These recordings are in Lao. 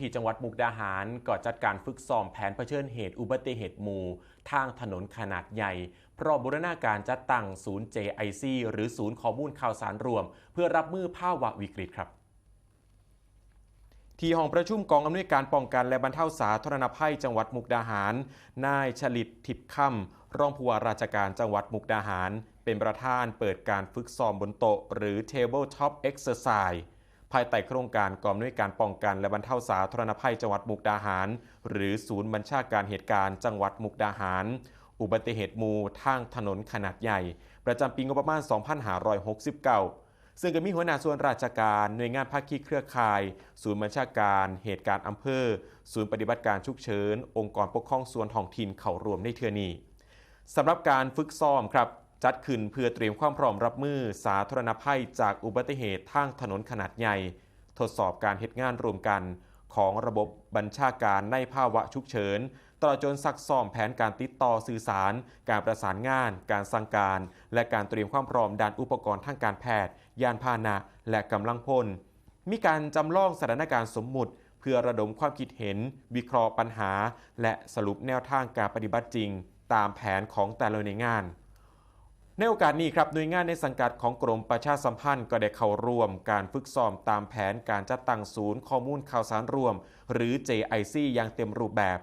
ທີ່ຈັງຫວັດມຸກດາຫານ ກໍຈັດການຝຶກຊ້ອມແຜນປະເຊີນເຫດອຸບັດຕິເຫດໝູ່ທາງຖະໜົນຂະໜາດໃຫຍ່ ພ້ອມບູລະນາການຈັດຕັ້ງສູນ ເຈໄອຊີ ຫຼື ສູນຂໍ້ມູນຂ່າວສານຮ່ວມ ເພື່ອຮັບມືພາວະວິກິດ. ທີ່ຫ້ອງປະຊຸມກອງອຳນວຍການປ້ອງກັນ ແລະ ບັນເທົາສາທາລະນະໄພ ຈັງຫວັດມຸກດາຫານ, ນາຍ ຊະລິດ ທິບຄຳ, ຮອງຜູ້ວ່າລາຊະການຈັງຫວັດມຸກດາຫານ ເປັນປະທານເປີດການຝຶກຊ້ອມບົນໂຕະ ຫຼື Tabletop Exercise ພາຍໃຕ້ໂຄງການກອງອຳນວຍການປ້ອງກັນ ແລະ ບັນເທົາສາທາລະນະໄພ ຈັງຫວັດມຸກດາຫານ ຫຼື ສູນບັນຊາການເຫດການຈັງຫວັດມຸກດາຫານ, ອຸບັດຕິເຫດໝູ່ທາງຖະໜົນຂະໜາດໃຫຍ່ ປະຈຳປີງົບປະມານ ສອງພັນຫ້າຮ້ອຍຫົກສິບເກົ້າ ເຊິ່ງກໍມີຫົວໜ້າສ່ວນລາຊະການ, ໜ່ວຍງານພາຄີເຄືອຂ່າຍ, ສູນບັນຊາການເຫດການອຳເພີ, ສູນປະຕິບັດການສຸກເສີນ, ອົງກອນປົກຄອງສ່ວນທ້ອງຖິ່ນເຂົ້າຮ່ວມໃນເທື່ອນີ້. ສຳລັບການຝຶກຊ້ອມ ຈັດຂຶ້ນເພື່ອຕຣຽມຄວາມພ້ອມຮັບມືສາທາລະນະໄພຈາກອຸບັດຕິເຫດທາງຖະໜົນຂະໜາດໃຫຍ່, ທົດສອບການເຮັດງານຮ່ວມກັນຂອງລະບົບບັນຊາການໃນພາວະສຸກເສີນ, ຕະຫຼອດຈົນຊັກຊ້ອມແຜນການຕິດຕໍ່ສື່ສານ, ການປະສານງານ, ການສັ່ງການ ແລະ ການຕຣຽມຄວາມພ້ອມດ້ານອຸປະກອນທາງການແພດ, ຍານພາຫະນະ ແລະ ກຳລັງພົນ. ມີການຈຳລອງສະຖານະການສົມມຸດ ເພື່ອລະດົມຄວາມຄິດເຫັນ, ວິເຄາະບັນຫາ ແລະ ສະຫຼຸບແນວທາງການປະຕິບັດຈິງຕາມແຜນຂອງແຕ່ລະໜ່ວຍງານ. ໃນໂອກາດນີ້ ໜ່ວຍງານໃນສັງກັດຂອງກົມປະຊາສຳພັນ ກໍໄດ້ເຂົ້າຮ່ວມການຝຶກຊ້ອມຕາມແຜນການຈັດຕັ້ງສູນຂໍ້ມູນຂ່າວສານຮ່ວມ ຫຼື ເຈໄອຊີ ຢ່າງເຕັມຮູບແບບ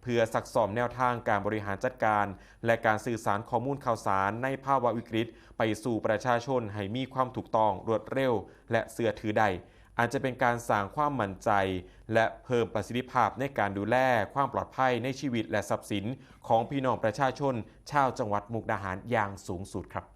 ເພື່ອຊັກຊ້ອມແນວທາງການບໍລິຫານຈັດການ ແລະ ການສື່ສານຂໍ້ມູນຂ່າວສານໃນພາວະວິກິດ ໄປສູ່ປະຊາຊົນໃຫ້ມີຄວາມຖືກຕ້ອງ, ລວດເລັວ ແລະ ເຊື່ອຖືໄດ້, ອັນຈະເປັນການສ້າງຄວາມໝັ້ນໃຈ ແລະ ເພີ່ມປະສິດທິພາບໃນການດູແລຄວາມປອດໄພໃນຊີວິດ ແລະ ຊັບສິນຂອງພີ່ນ້ອງປະຊາຊົນຊາວຈັງຫວັດມຸກດາຫານຢ່າງສູງສຸດ.